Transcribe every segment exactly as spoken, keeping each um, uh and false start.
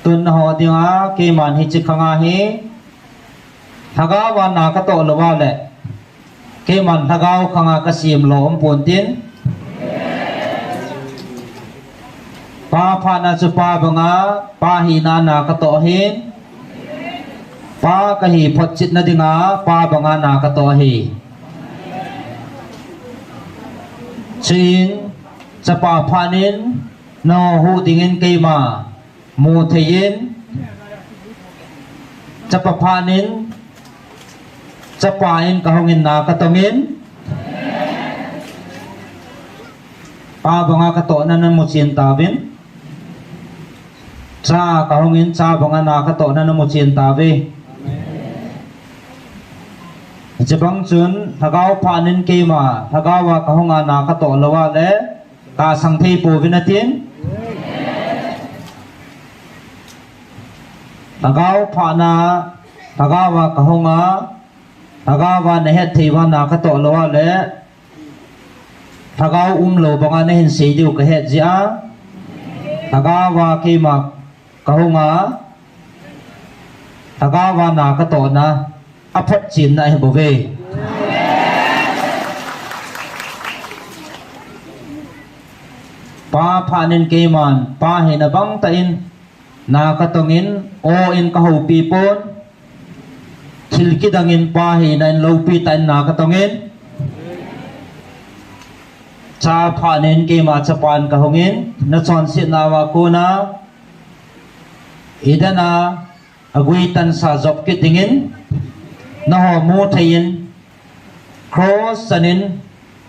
Tun nangho dinga keiman hiche khanga hi lhagao a na katoh lou a le, keiman lhagao khanga kasem lou um pon tin. Pa phatna chu pa banga, pa hina na katoh ahin. Pa kahi photchetna dinga, pa banga na katoh ahi. Chuin, chapa phatnin, nangho huhhing dingin keima mu thei in, chapa phatnin, chapa in kahungin na katongin, pa banga katohna namu chen tauvin, cha kahungin, cha banga na katohna namu chen tauve. Hiche bang chun, lhagao phatnin keima, lhagao a kahunga na katoh lou a le, kasang thei pouvin atin. Lhagao phatna, lhagao a kahunga, lhagao a nahet thei uva na katoh lou a le, lhagao umlou banga nahin sei diu kahet jeh a, lhagao a keima kahunga, lhagao a na katohna, aphotchenna ahi bouve. Pa phatnin keiman, pa hina bangtah in, na katongin, o in kahoupi pon, thil kidangin pa hina in loupi tah in na katongin, cha phatnin keima chapan kahungin, nachonsetna uva kona, Eden a, agui tansa Job kit dingin, nangho mu thei in, cross chanin,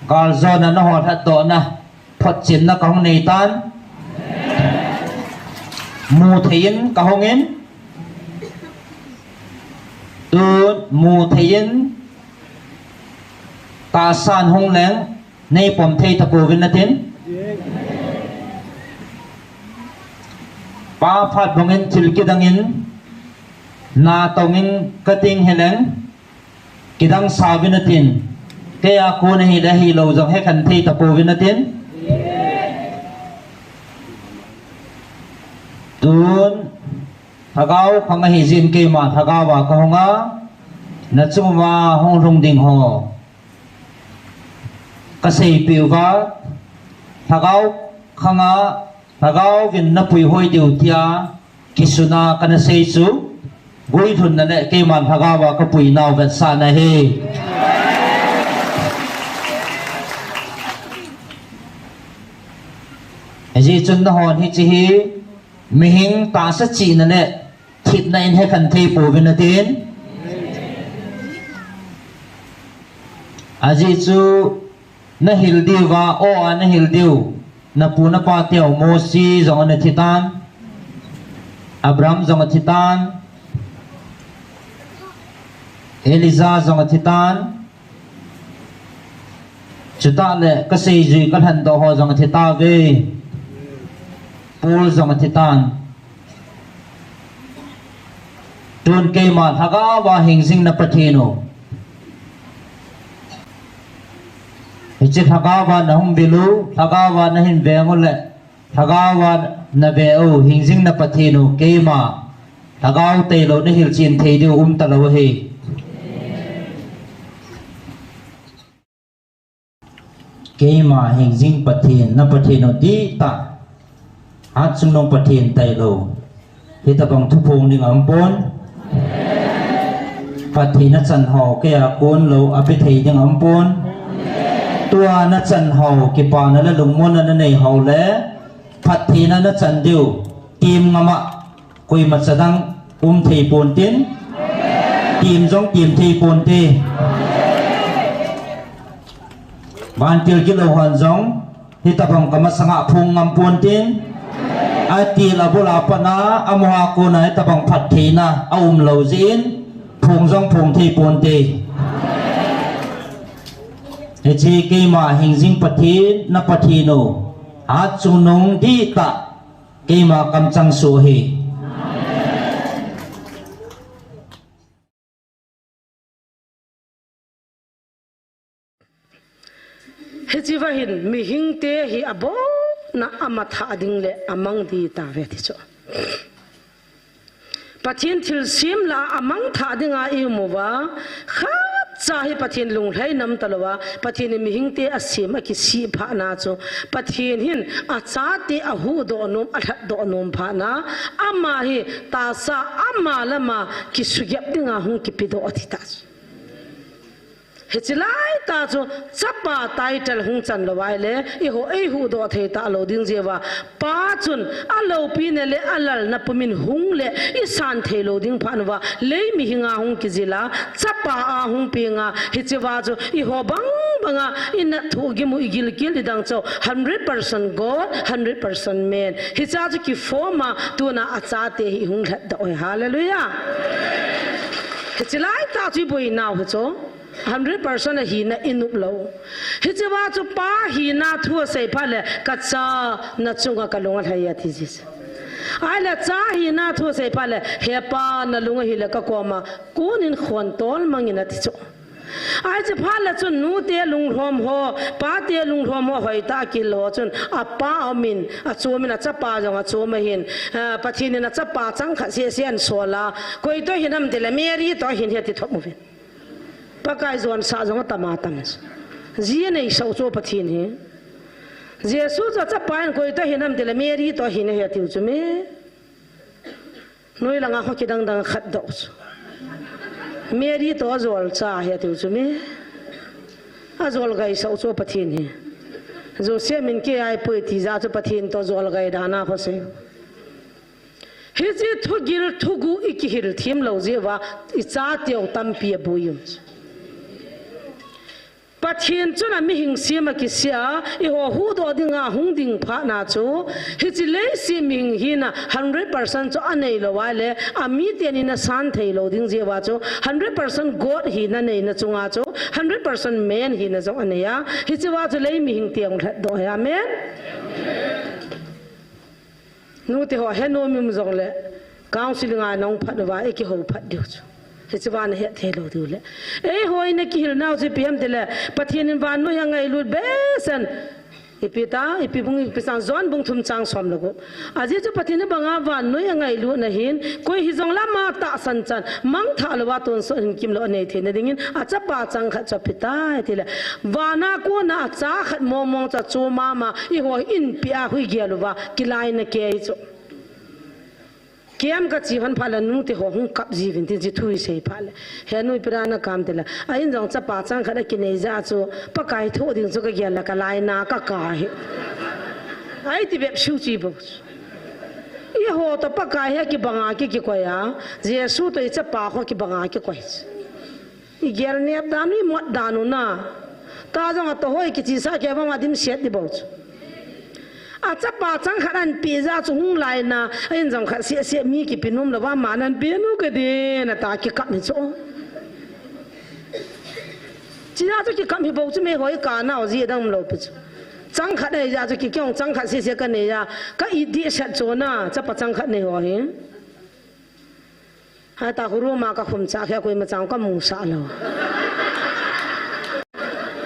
galjona nangho lhatdohna, photchenna kahung nei tan, mu thei in kahungin, tun mu thei in, tahsan hung leng, neipom thei tapouvin atin. Pa phat bangin thil kidangin, na tongin kating hileng, kidang sauvin atin. Keia kon ahile hilou jong hekhen thei tapouvin atin. Tun, lhagao khang ahi jeh in keima lhagao a kahunga, nachung uva hung lhung ding ho kaseipeh uva, lhagao khanga, lhagao vin napuihoi diu tia, kisuna kana sei chu, guilhunna le keiman lhagao a kapuinau vetsahna ahi. Hijeh chun nanghon hiche hi, mihing tahsa chihna le thepna in hekhen thei pouvin atin. Ajeh chu nahil diuva, o a nahil diu, napu napa teu Mose jong ana thi tan, Abraham jong athi tan, Elijah jong athi tan, chutah le kaseijui kalhendoh ho jong athi tauve, Paul jong athi tan. Tun keima lhagao a hingjingna Pathen u, hiche lhagao a nahung vil u, lhagao a nahin veng u le lhagao a nave u hingjingna Pathen u, keima lhagao tailou nahilchen thei diu umtalou ahi. Keima hingjing Pathen, na Pathen u dihtah, hatchungnung Pathen tailou, hitobang thuphong ding aumpon. Phattheina chan ho keia konlou ape thei ding aumpon. Tua nachan ho kipana le lungmonna nanei ho le, phattheina nachan diu, tem ngam a, koimacha dang umthei ponte, tem jong temthei ponte. Vantil kilou hon jong hitobang kamasanga phong ngam ponte, atil abul a pat a, amaho a kona hitobang phattheina aumlou jeh in, phong jong phong thei ponte. Hiche keima hingjing Pathen, na Pathen u, hatchungnung dihtah, keima kamchang soh ahi. Hichea hin mihingte hi abona amatha ding le amang ding tauve ti chu. Pathen thilsem lah a amangthah dinga i um uva, khatcha hi Pathen lunglhai nam talouva, Pathen in mihingte asem akisih phat na chu, Pathen hin achate ahuhdoh nom, alhatdoh nom phat na, ama hi tahsa ama le ama kisugep dinga hung kipedoh ati ta chu. Hiche laitah chu chapa title hung chan lou ahile, eiho eihuhdoh thei talou ding jeh uva, pa chun aloupina le alalna pumin hung le isan theilou ding phat uva, lei mihinga hung kijil a, chapa a hung peng a, hiche uva chu eiho bang banga inat thohgim u, igilkel, idang chou, hundred percent God, hundred percent man. Hiche a chu kiform a, tuna achate hi hung lhatdoh e. Hallelujah. Hiche laitah chu iboinau hi chu. Hundred percent ahina inop lou. Hiche uva chu pa hina thu asei phat le, kacha, nachunga kalung alhai e ati jin. Ahile cha hina thu asei phat le, he pa, nalung ahile kakoma konin khon tol mangin ati chu. Ahi, hiche phat le chun nute lunglhom ho, pate lunglhom ho hoitah a kihil ho chun, apa aumin, achomin, achapa jong achom ahin, ah, Pathen in achapa changkhat seh seh ahin sol a, koi toh hinam tile, Mary toh ahin ahi ati thop uvin. Pakai jonsah jong atam atam. Ji aneisah u chu Pathen hi. Jesu chu achapa in koi toh hinam tile, Mary toh ahin ahi atiu chu me. Noi langa kho kidang dang khat doh chu. Mary toh ajol cha ahi atiu chu me. Ajol gaisah u chu Pathen hi. Joseph min kei a ahipoi ti jeh a chu Pathen toh jol gai dan a kho sei. Hiche thugil thuguh ikihil them lou jeh uva, ichateu tampi aboi um chu. Pathen chun amihing sem akisih a, eiho huhdoh dinga hung ding phat na chu, hiche leiset mihing hina hundred percent chu aneilou ahile, amiten in asan theilou ding jeh uva chu, hundred percent God hina aneina chunga chu, hundred percent man hina jong anei a, hiche uva chu lei mihing teu lhatdoh e. Amen. Nute ho, he nom um jongle, counseling a nahung phat uva, ikihou phat diu chu. Hiche uva nahet thei lou diu le. Eiho ina kihil nau chu ipi ham tile, Pathen in vannoi angailut behseh in. Ipi ta, ipi bung, ipi chang, John bung thum chang som le gup. Ajeh chu Pathen in banga vannoi angailutna hin, koi hijongle ama tahsan chan, mangthah louva tonsot hinkho lou anei theina dingin, achapa changkhat chu apetai tile. Vana kona acha khat mong mong chu achom mama, eiho inpi a khu igel uva, kilaina kei chu. Kem kache hon phat le nute ho hung kap jiuvin tin, hiche thu isei phat le. He nu, ipi dan a nakap em tile. A in jong chapa changkhat akinei jeh a chu, Pakai thoh ding chu kagel le kalaina kakap hi. Ahi ti bep siu chi bou chu. Eiho toh Pakai hi kibanga ki, kikoi a. Jesu toh ichapa ho kibanga kikoi chu. Igel nep dan u, imot dan u na. Ta jong atoh ho ikichisah kei vang a dimset di bou chu. Achapa changkhat anapeh jeh a chu hung laina, a in jong khat seh seh mi kipe nom louva, ama anapeh nu kadin, ata kikap hi chu. Chujeh a chu kikap hi bou chu, meiho ikap nau jeh dang umlou pi chu. Changkhat nei jeh a chu ki, kei jong changkhat seh seh kanei a, ka it dehset chu na, chapa changkhat nei ho hi. Hata khu room a kakhum chah kheh, koima chang kamusah lou.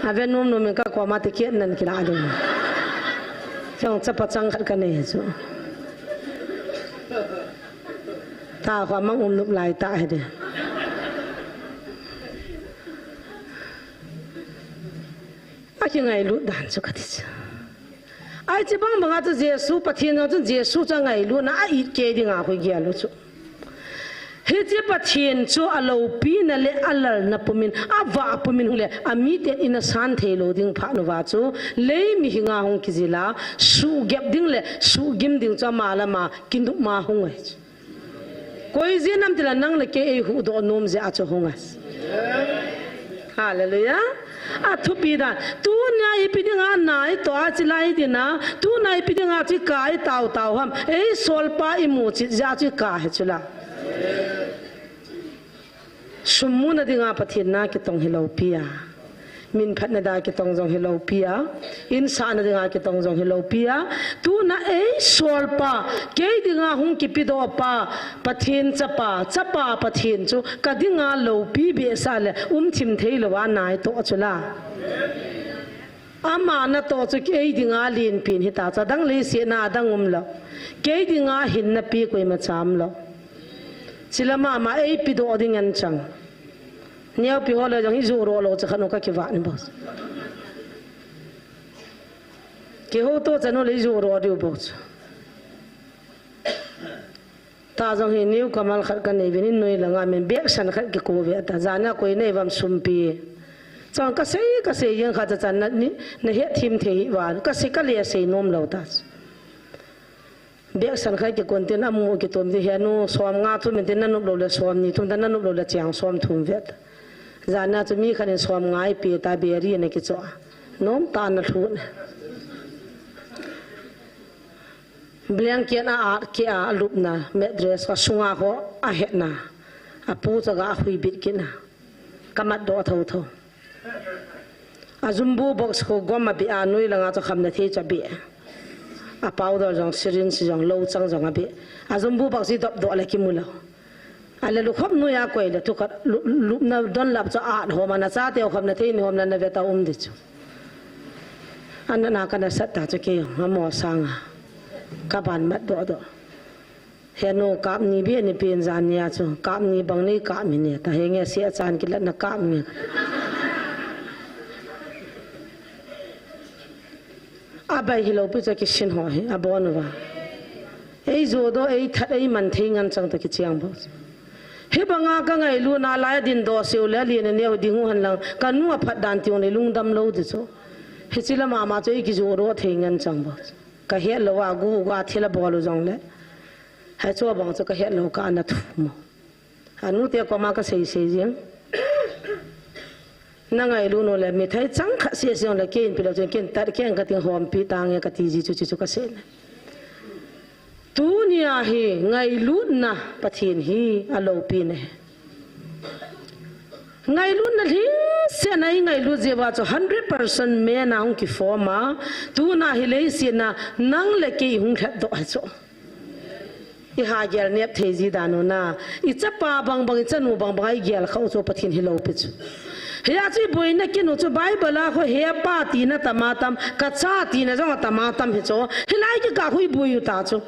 Ave nom nom in kakoma ticket nan kilah ding. Chang chapa changkhat kanei chu. Ta khu amang um nop lai ta hi de. Akingailut dan chu kati chu. Ahi, hiche bang banga chu Jesu, Pathen jong chun Jesu chu angailutna a it kei dinga khu igel u chu. Hiche Pathen chu aloupina le alalna pumin, avah pumin hung le, amiten in asan theilou ding phat uva chu, lei mihinga hung kijil a, suhgep ding le suhgim ding chu ama le ama kinop ma hung ahi chu. Koi jeh ham tile nang le kei eihuhdoh nom jeh a chu hung ahi. Hallelujah. Athupi dan. Tunia ipi dinga nai toh a chilai dina. Tunia ipi dinga chu ikap tau tau ham. Eisolpa imu chit jeh a chu ikap hi chu la. Sum muna dinga Pathen na kitong hilou pi a. Min phatna dinga kitong jong hilou pi a. In sahna dinga kitong jong hilou pi a. Tuna eisolpa, kei dinga hung kipedoh pa, Pathen chapa, chapa Pathen chu ka dinga loupi behseh le um thim thei louva nai toh chu la. Ama natoh chu kei dinga lenpen hita chu, adang leiset a adang umlou. Kei dinga hinna pi koima cha umlou. Hiche lama ama eipedoh ding anchang. Neopi ho le jong hi joh ro lou cha khat nu ka kivat ni boss. Kihouto cha nu le joh ro diu boss. Ta jong hi newcomer khat kanei uvin, in noi langa min bag san khat kiko ve ta. Jana koi nei vam sumpi. Chang kasei, kasei jeng khat cha chan na ni, nahet thim thei hi van. Kasei kale sei nom lou ta. Bag san khat kikon tin amu kitom ti henu som nga thum in tin nanop lou le som ni thum ta nanop lou le chang som thum ve ta. Jana chu mi khat in som nga eipe ta beri na kicho. Nom ta na lhun. Blanket a at ke a lupna, mattress ka sunga ho a hetna. Apu cha ga hui bit kina. Ka mat doh thotho. A jumbo box ko gom a bi a noi langa cho khamna thei cha bi. A powder jong syringe jong lo chang jong a bi. A jumbo box i dop doh le kimu lou. A le lukhop noi a koi le thu khat lu-, lupna don lap cho at hom ana cha teu khopna thei ni hom na na ve ta um di chu. Ana na ka na sat ta chu ke jong a mo sanga. Ka ban mat doh doh. Henu kap ni bi ni pen jan nia chu. Kap ni bang ni kap mi ni ta henge sia chan kilat na kap ni. A bai hi lo pi cha kisin ho hi a bon va. Ei joh doh, ei that, ei man thei ngan chang ta kichiang bo. Hi banga ka ngailu na lai din doh siu le li na neo ding u han lang. Ka nu a phat dan tiung le lungdam lou di chu. Hiche lama ama chu ei kijoh doh thei ngan chang bo. Ka het lou a gu ga thil a bol u jong le. Hai chu bang chu ka het lou ka ana thu mo. Anu te koma ka sei sei jing. Na ngailu nu le mithai chang khat se se le ken pilo chen ken tat ken ka ting hom pi ta nge ka ti ji chu chi chu ka sei na. Tunia hi ngailutna Pathen hi a lopi ne. Ngailutna lhingsetna i ngailut jeh uva chu hundred percent mena hung kiform a, tuna hi leiset a nang le kei hung lhatdoh hi chu. I ha gel nep thei ji dan u na, i chapa bang bang, i chanu bang bang, i gel khau chu Pathen hi lopi chu. Hia chu i boina kin u chu Bible a khu he pa tina tama tam, ka cha tina jong a tama tam hi chu. Hilai kikah khu i boi u ta chu.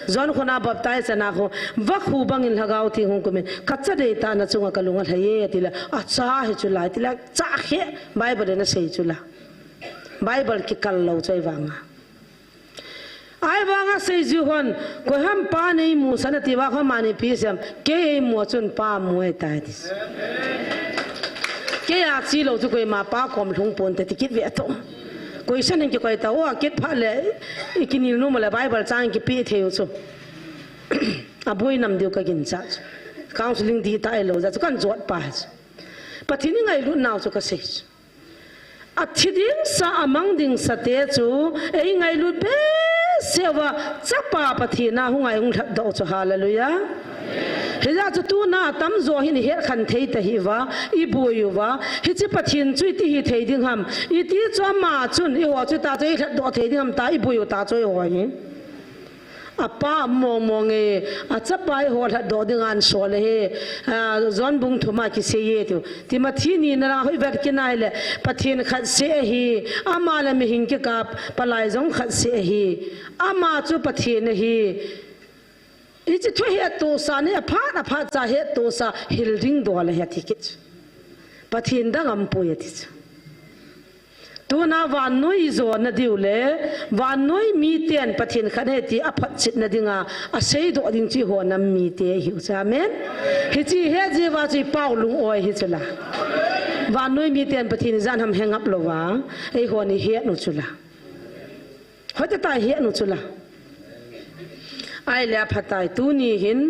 John khun a baptize ana khu, vakhu bangin Lhagao Theng hung kumin, ka cha deitahna chunga ka lung alhai e, tile, a cha hi chu lai, tile, cha khe, Bible in asei chu la. Bible kikal lou chu ahivanga. Ahivanga seiji hon, koiham pa nei mu san ati va kho mani pi sem, kei ei mu chun pa mu ahitai ti. Kei a chi lou chu koima pa kom lhung ponte ti kit ve ato. Koi san in kikoi ta, o, kit phat le, i kinel nom le Bible chang kipe thei u chu. A boi nam diu ka ginchat chu. Counseling dih ta ahilou jeh chu kan jot pa chu. Pathen i ngailut nau chu ka sei chu. A thi ding sa, a mang ding sa te chu, ei ngailut behseh uva, chapa Pathen a hung ngai hung lhatdoh chu, hallelujah. Hijeh chu tuna atamjo hin i het khen thei ta hi uva, i boi uva, hiche Pathen chu iti hi thei ding ham, iti chu ama chun, eiho chu ta chu ei lhatdoh thei ding ham ta, i boi u ta chu eiho hi. A pa mong mong e, a chapa eiho lhatdoh ding an sol e he, a, John bung thum a kisei e tiu. Timothy ni na lang hoi vet kin ahile, Pathen khat seh ahi, ama le mihem kikah a palai jong khat seh ahi, ama chu Pathen ahi. Hiche thu hettohsa ni aphat, aphat cha hettohsa hil ding dol ahi ati kit. Pathen dang aumpoi ati chu. Tuna vannoi i jona diu le, vannoi miten Pathen khat ahi ti a photchetna dinga, a seidoh ding chu eiho nam mite ahiu chu. Amen. Hiche het jeh uva chu i pau lung-oi hi chu la. Vannoi miten Pathen ijat ham he ngap louva, eihon i het u chu la. Hoitah tah i het u chu la. Ahile aphatai tuni hin,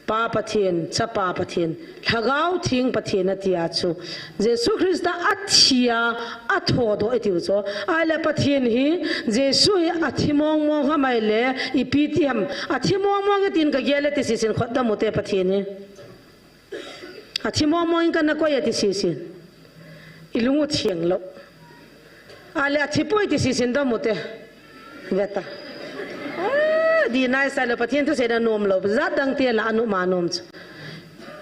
Pa Pathen, Chapa Pathen, Lhagao Theng Pathen ati a chu. Jesu Christa athi a, athodoh i tiu chu. Ahile Pathen hi, Jesu hi athi mong mong ham ahile, ipi ti ham. Athi mong mong i tin ka gel e ti sisin khut dam u te Pathen hi. Athi mong mong in kana koi e ti sisin. I lung u theng lou. Ahile athi poi ti sisin dam u te. Veta. Ah, di nai sa le Pathen thu seina nom lou. Jat dang te la anop ma nom chu.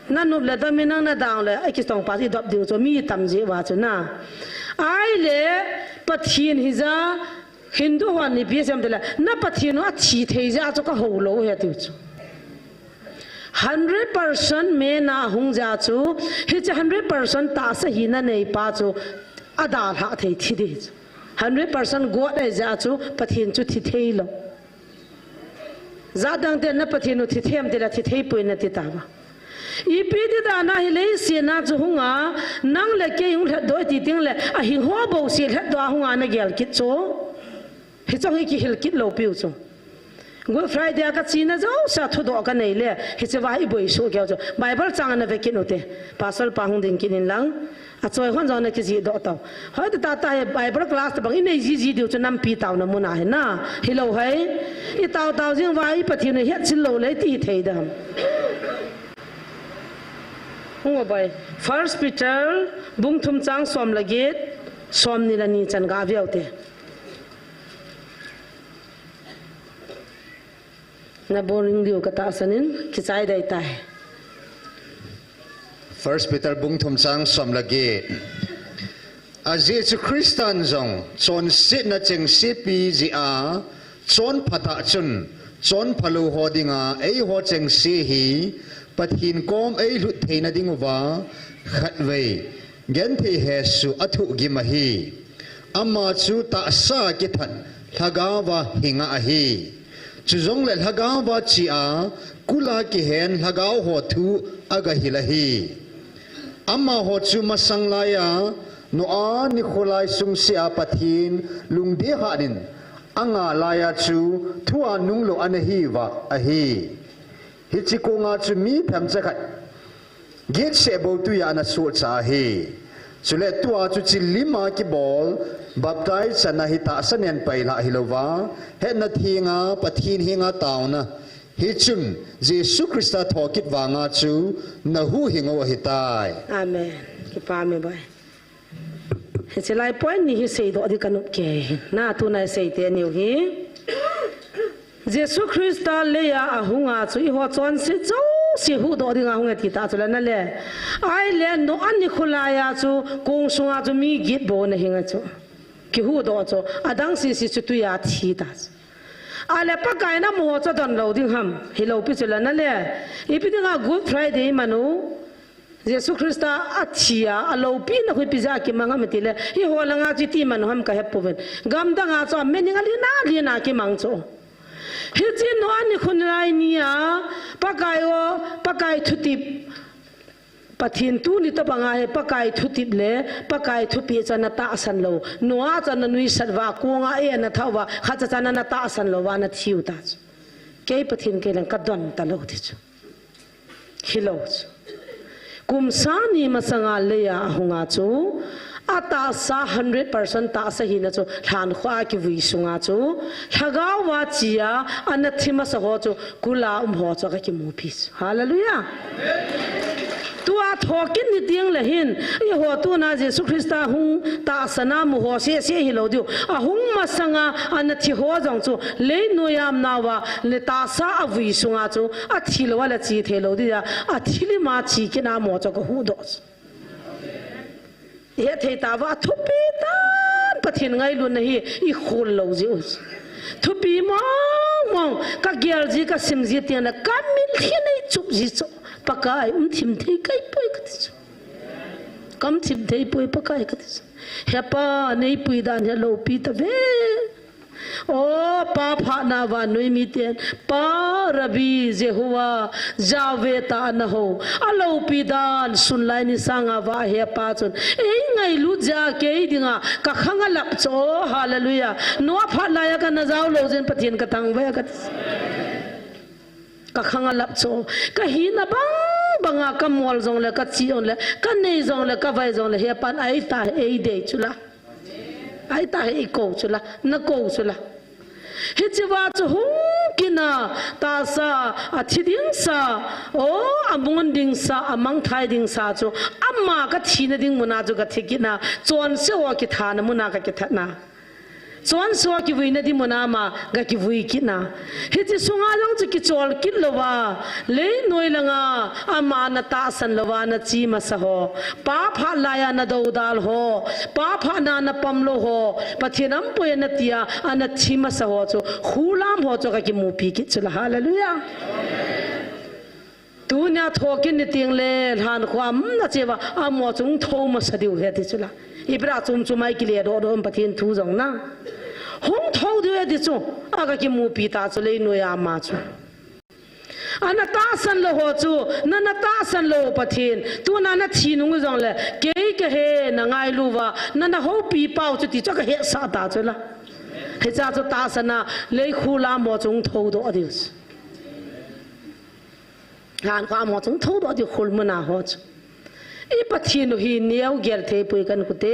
Na nop le dam in nang na dang le, a kitong pa i dop diu chu mi tam jeh uva chu na. Ahile Pathen hija Hindu hon ipi asei em tile, na Pathen u athi thei jeh a chu ka hou lou ahi tiu chu. Hundred percent mena hung jia chu, hiche hundred percent tahsa hina neipa chu adalhah thei thi ding chu. Hundred percent God ahi jia chu Pathen chu thi thei lou. Jat dang ten na Pathen u thi thei em tile thi thei poi nati tauva. Ipi ti dan a hi leiset a chu hunga, nang le kei hung lhatdoh i ti teng le, ahi ho bouseh lhatdoh a hunga na gel kit chu. Hiche hi kihil kit lou piu chu. Good Friday a ka chena jouse a thudoh ka nei le, hiche va i boi soh keu chu. Bible chang ana ve kit u te. Pastor pa hung ding kit in lang. Achoi hon jong na kijih doh tau. Hoi ta ta hi Bible class tabang i nei jiji diu chu nampi tauna mun a hi na. Hilou hoi. I tau tau jing va i Pathen u hetchil lou le ti thei dam. Hung o bai. First Peter bung thum chang som le get, som ni le ni chan ga ve u te. Na boring diu ka tahsan in, kichai dai tai. First Peter bung thum chang som le get. A Jesu Christan jong chonsetna chengse pe jeh a, chonphat a chun, chonphalou ho dinga, eiho chengse hi, Pathen kom eilhut theina diuva, khatvei, genthei hesoh a thohgim ahi. Ama chu tahsa kithat lhagao va hinga ahi. Chujongle lhagao va chi a, kul a kihen lhagao ho thu aga hil ahi. Amaho chu masang laiya, Noah nikho lai sungse a Pathen lungdei hat in anga laiya chu thu a nunglou ana hiuva ahi. Hiche konga chu mi themcha khat gitse bou tuiya ana sohcha ahi. Chule tua chu chilima kibol, baptize channa hi tahsa nen pailhah hilouva, hetna thenga, Pathen henga taona. Hichun, Jesu Christa thokit vanga chu, na huhhing u ahitai. Amen. Kipa me bai. Hiche lai point ni hi seidoh ding ka nop kei. Na tuna i sei teniu hi. Jesu Christa leiya ahunga chu eiho chonset jouse huhdoh dinga hung e ti ta chu la na le. Ahile Noah nikho laiya chu kong sunga chu mi get bou ana hinga chu. Kihuhdoh chu. Adang sese chu tuiya thi ta chu. Ahile Pakai in amaho chu adon lou ding ham. Hilou pi chu la na le. Ipi dinga Good Friday i man u. Jesu Christa athi a, aloupina khu ipi jeh a kimang ham itile, eiho langa chu iti man u ham ka hepouvin. Gamdanga chu amening alina, lina kimang chu. Hiche Noah nikho lai nia, Pakai o, Pakai thutep. Pathen tuni tobanga hi Pakai thutep le, Pakai thupeh chu ana tahsan lou. Noah chu ana nuisat uva, konga e ana thah uva, khatcha chan ana tahsan lou uva, ana thiu ta chu. Kei Pathen kei lang kadon talou ti chu. Hilou chu. Kum sang ni masanga leiya ahunga chu, atahsa hundred percent tahsa hina chu, lhankhuh a kivui sunga chu, lhagao va chi a, ana thi masa ho chu, kul a um ho chu, ka kimupi chu. Hallelujah. Tua thokit ni teng le hin, eiho tuna Jesu Christa hung tahsan a mu ho sese hilou diu. Ahung masanga, ana thi ho jong chu, leinoi a umnauva, le tahsa a vui sunga chu, athi lou a le chi thei lou dia, athi lima chi kina mo chu ka huhdoh chu. Ihet thei tauva, athupi tan Pathen ngailutna hi ikhol lou jeh u chu. Thupi mong mong, ka gel ji, ka sim ji teng le, ka mitlhi nei chup ji chu. Pakai, um thim thei kei poi kati chu. Ka um thim thei poi Pakai kati chu. He Pa, nei pui dan hi aloupi tave. O, Pa phatna vannoi miten, Pa Rabbi, Jehovah, Yahweh ta ana hou. Aloupi dan, sun lai ni sanga va he Pa chun. Ei ngailut jeh a kei dinga, ka khang alap chu, hallelujah. Noah phat laiya kana jao lou jeh in Pathen ka thangvah e kati. Ka khang alap chu. Ka hina bang banga ka mol jongle, ka chi jongle, ka nei jongle, ka vai jongle, he Pan ahi ta, ei dei chu la. Ahi ta hi i kou chu la, na kou chu la. Hiche va chu hung kina, tahsa, athi ding sa, o, amun ding sa, amangthai ding sa chu, ama ka thina ding muna chu ka thi kitna, chonse ho kithana muna ka kithatna. Chonse ho kivuina ding muna ama ka kivui kitna. Hiche sunga jong chu kichol kit louva, leinoi langa, ama na tahsan louva, na chi masa ho. Pa phat laiya na doudal ho, Pa phatna na pom lou ho, Pathen aum poi na tia, ana thi masa ho chu, khulam ho chu ka kimupi kit chu la, hallelujah. Tunia thokit ni teng le lhan khua um na cheva, amo chu hung tho masa diu ahi ti chu la. Ibra chum chu mai kile doh doh Pathen thu jong na. Hung tho diu ahi ti chu, aga kimupi ta chu lei noiya ama chu. Ana tahsan lou ho chu, na na tahsan lou Pathen, tuna na thi nung jong le, kei kahi na ngailu uva, na na houpi pau chu ti chu aga hetsah ta chu la. Hicha chu tahsan a, lei khulam ho chu hung tho doh diu chu. Lhan khua mo chu hung tho doh diu khul muna ho chu. I Pathen u hi neo gel thei poi kan kute.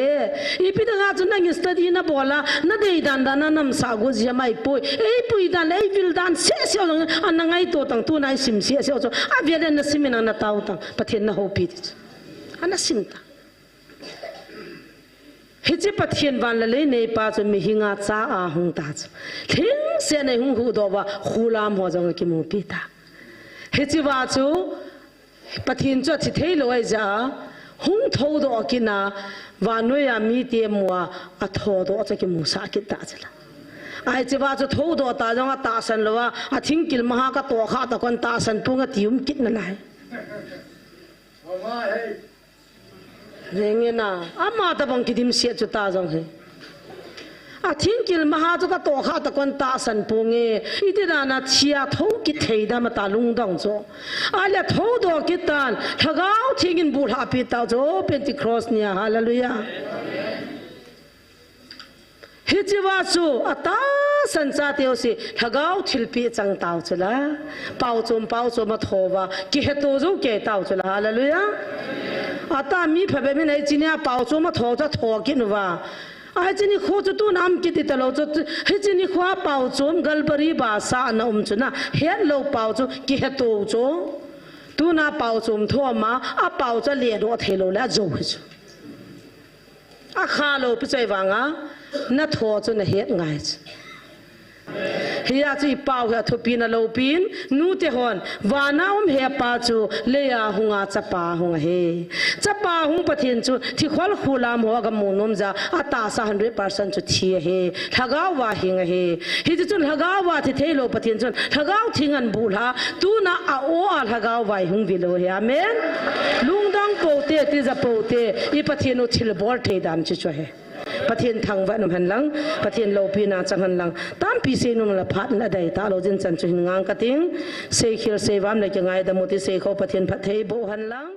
Ipi danga chu nang study na bol a, na dei dan dan na nam sa gu ji mai poi. Ei pui dan, ei vil dan, se se ong, ana ngaito tang tuna i sim se se chu. A vel na sim in ana tao tang. Pathen na houpi ti chu. Ana sim ta. Hiche Pathen van le lei neipa chu mihinga cha a hung ta chu. Lhingset nei hung huhdoh uva, khulam ho jong kimupi ta. Hiche va chu, Pathen chu athi thei lou ahi jeh a, hung tho doh kit na, vannoi a mite mu a, atho doh chu kimusah kit ta chu la. Ahi hiche va chu tho doh ta jong atahsan lou a, athingkil maha ka toh kha ta kon tahsan pung ati um kit nalai. Henge na, ama tabang kidim siat chu ta jong he. Athingkil maha chu ka toh kha ta kon tahsan pung e. Iti dan a thi a tho kit thei dam ata lungdong chu. Ahile tho doh kit tan, Lhagao Theng in bulhah pi tau chu, Pentecost nia, hallelujah. Hiche va chu, atahsan chate u si, Lhagao thilpeh chang tau chu la. Pao chom, pao chom atho uva, kiheto jou kei tau chu la, hallelujah. Ata mi phabep min hiche nia pao chom atho chu atho kit uva. Ahi hiche nikho chu tuna um kit talou chu, hiche nikho a pao chom galbari ba sa ana um chu na, het lou pao chu kiheto chu. Tuna pao chom tho ma, apao chu ale doh thei lou le ajou hi chu. Akha lou pi chu ahivanga, na tho chu na het ngai chu. Hia chu i pao hi athupi na loupin, nute hon, vana um hepa chu, leia hunga chapa hung ahi. Chapa hung Pathen chu, thikhol khulam ho aga mu nom jeh a, atahsa hundred percent chu thi ahi. Lhagao va hing ahi. Hiti chun Lhagao va thi thei lou Pathen chun, Lhagao Theng ahin bulhah, tuna a o a Lhagao va hung vi lou ahi. Amen. Lungdong pou te, tija pou te, i Pathen u thilbol thei dan chu chu ahi. Pathen thangvah in um hen lang, Pathen loupina chang hen lang. Tampi sei nom le phat in adei talou jin chan chu hin ngang kating. Seikhel seivam le kingaidam u ti seikho Pathen phatthei boh hen lang.